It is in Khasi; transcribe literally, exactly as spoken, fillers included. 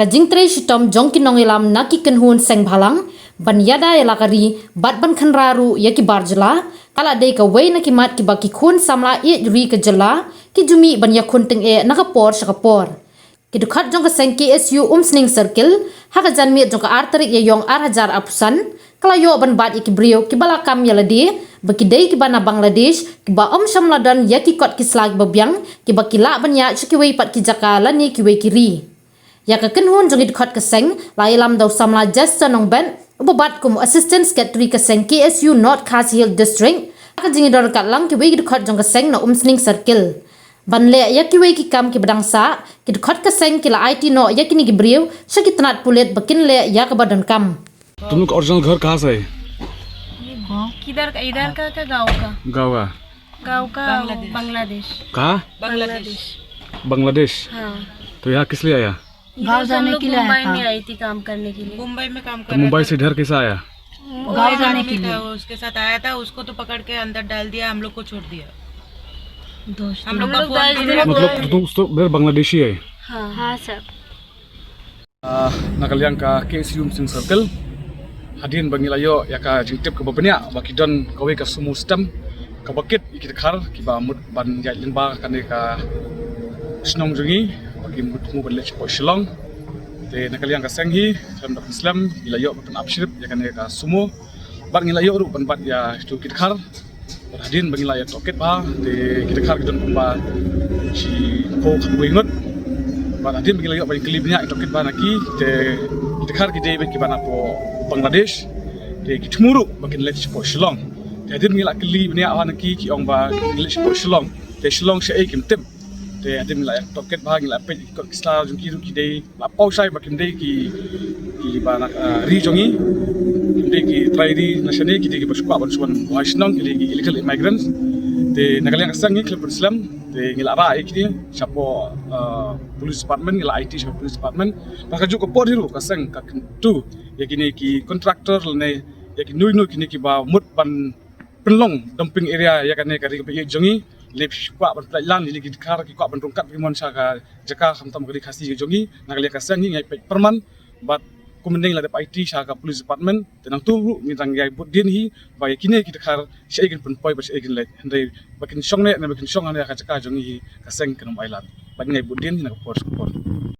Ka jingtrei shitom jong ki nongïalam na ki kynhun seng bhalang ban ïada ïa la ka ri bad ban khynra ruh ïa ki bar jylla ka la dei kawei na ki mat kiba ki khun samla ïeit ri ka jylla ki ju mih ban ïakhun tyngeh na ka por sha ka por. Ki dkhot jong ka seng K S U Umsning Circle ha ka janmiet jong ka ar tarik Ïaiong ar hajar arphew san ka la ïoh ban bat ïa ki briew kiba la kam ïa lade ba ki dei kiba na Bangladesh, kiba ym shym la don ïa ki kot ki sla kiba biang kiba ki lah ban ïaid sha kiwei pat ki jaka lane kiwei ki ri. Ïa ka kynhun jong ki dkhot ka seng la ïalam da u samla Jester Nongbet uba bat kum Assistant Secretary ka seng K S U North Khasi Hills District. Ha ka jingïadon ryngkat lang kiwei ki dkhot jong ka seng na Umsning Circle ban leh ïa kiwei ki kam kiba dang sah, ki dkhot ka seng ki la aiti noh ïa kine ki briew sha ki tnat pulit ba kin leh ïa kaba donkam. तुम लोग का ओरिजिनल घर कहाँ से है? किधर का? इधर का क्या गाँव का? गाँव का? गाँव का बांग्लादेश। बांग्लादेश। कहाँ? बांग्लादेश। बांग्लादेश। हाँ। तो यहाँ किस लिए आया? गाँव इधर से हम जाने लोग के लिए आया मुंबई था। में आई थी काम करने के लिए। मुंबई में काम कर तो रहा मुंबई था। से इधर कैसे आया? वो गाँव एक जाने आदमी के था, लिए। उसके साथ आया था, उसको तो पकड़ के अंदर डाल दिया, हम लोग को छोड़ दिया। दोस्त हम लोग हम का लोग फोन दस भी दिन नहीं मतलब हुआ। तुम तो मेरे बांग्लादेशी है। हाँ। हाँ सर। Ah, na ka liang ka K S U Umsning Circle, hadien ba ngi la ïoh ïa ka jingtip kaba bniah ba ki don kawei ka sumo stem kaba kit ïa ki dkhar kiba mut ban ïaid lyngba kane ka shnong jong ngi ba ki mut thmu ban leit shapoh Shillong. Te na ka liang ka seng hi, khlem da pynslem, ngi la ïoh ban pynap shrip ïa kane ka sumo. Bad ngi la ïoh ruh ban bat ïa kitu ki dkhar. Bad hadien ba ngi la ïa tohkit bha, te ki dkhar ki don kumba shiphew khatwei ngut. Bad hadien ba ngi la ïoh ban kylli bniah, ïa tohkit bha na ki, te ki dkhar ki dei beit kiba napoh Bangladesh. Te ki thmu ruh ba kin leit shapoh Shillong. Te hadien ba ngi la kylli bniah bha na ki, ki ong ba kin leit shapoh Shillong. Te Shillong shaei kim tip. Te hadien ba ngi la ïa tohkit bha, ngi la peit ki kot ki sla jong ki ruh ki dei, la paw shai ba kim dei ki, kiba na, ah, ri jong ngi. Kim dei ki trai ri na shane, ki dei kiba shu kwah ban shu wan buhai shnong, ki dei ki illegal immigrants. Te na ka liang ka seng ngi khlem pynslem, te ngi la rah ïa kine shapoh, ah, police department, ngi la aiti shapoh police department. Bad kajuh ka por hi ruh ka seng ka kyntu ïa kine ki contractor lane ïa ki nui nui kine kiba mut ban pynlong dumping area ïa kane ka ri kaba ïeit jong ngi. Lane ki kwah ban pynlait lan ïa kine ki dkhar, ki kwah ban rung kat ki mon sha ka jaka, khamtam ka ri Khasi ka jong ngi. Na ka liang ka seng ngi ngi peit pyrman bad kum mynne ngi la dep aiti sha ka police department. Te nangtu ruh ngi dang ïai bud dien hi ba ïa kine ki dkhar shaei kin pynpoi bad shaei kin leit, hynrei ba kin shong ne, ne ba kin shong hangne ha ka jaka jong ngi hi, ka seng kan ym ailad. Bad ngi ngi bud dien hi na ka por sha ka por.